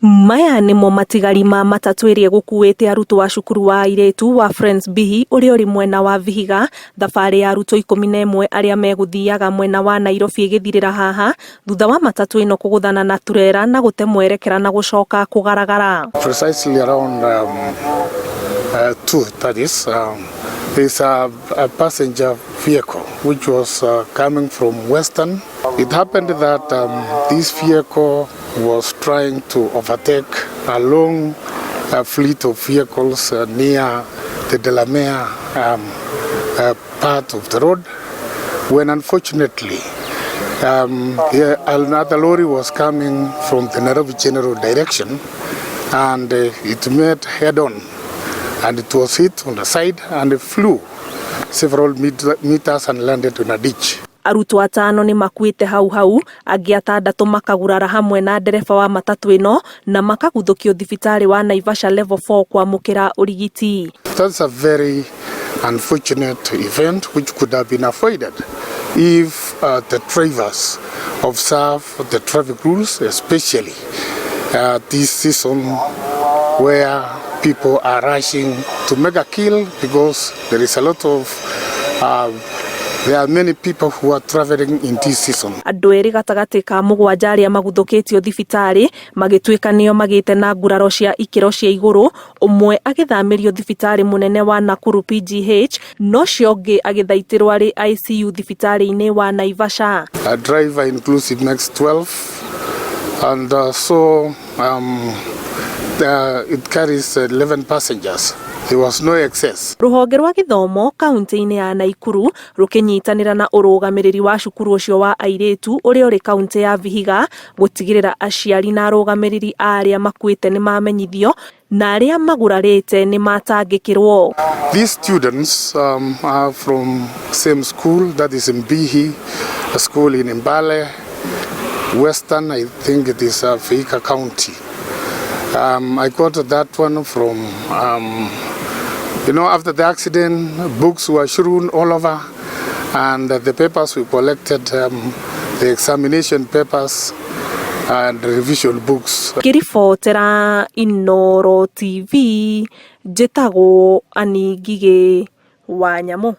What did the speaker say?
Maya nĩmo matigari ma matatũ ĩrĩa ĩgũkuĩte arutwo a cukuru wa airĩtu wa Friends Bihi ũrĩa ũrĩ mwena wa Vihiga. Thabarĩ ya arutwo 11 arĩa megũthiaga mwena wa Nairobi ĩgĩthirĩra haha thutha wa matatũ ĩno kũgũthana na turera na gũte mwerekera na gũcoka kũgaragara. Precisely around 2, that is, there's a passenger vehicle which was coming from Western. It happened that this vehicle was trying to overtake a long fleet of vehicles near the Delamere part of the road, when unfortunately another lorry was coming from the Nairobi General direction, and it met head on, and it was hit on the side and it flew several meters and landed in a ditch. Arutwo atano nĩ makuĩte hau hau, angĩ atandatũ makagurara hamwe na ndereba wa matatũ ĩno na makaguthũkio thibitarĩ wa Naivasha Level 4 kwamũkĩra ũrigiti. That's a very unfortunate event which could have been avoided if the drivers observe the traffic rules, especially this season where people are rushing to make a kill, because there is a lot of there are many people who are traveling in this season. Andũ erĩ gatagatĩ ka mũgwanja arĩa maguthũkĩtio thibitarĩ magĩtuĩka nĩo magĩte na nguraro cia ikĩro cia igũrũ, ũmwe agĩthamĩrio thibitarĩ mũnene wa Nakuru PGH, no ũcio ũngĩ agĩthaitĩrwo arĩ ICU thibitarĩ-inĩ wa Naivasha. A driver inclusive makes 12, and so it carries 11 passengers. There was no excess. Rũhonge rwa gĩthomo kaunti-inĩ ya Naikuru rũkĩnyitanĩra na ũrũgamĩrĩri wa cukuru ũcio wa airĩtu ũrĩa ũrĩ kaunti ya Vihiga gũtigĩrĩra aciari na arũgamĩrĩri a arĩa makuĩte nĩ mamenyithio na arĩa magurarĩte nĩ matangĩkĩrwo. These students are from same school, that is Mbihi, a school in Mbale, Western, I think it is Vihiga County. I got that one from, after the accident, books were strewn all over, and the papers we collected, the examination papers and revision books. Ngĩribotera Inooro TV, njĩtagwo Annie Ngigĩ wa Nyamũ.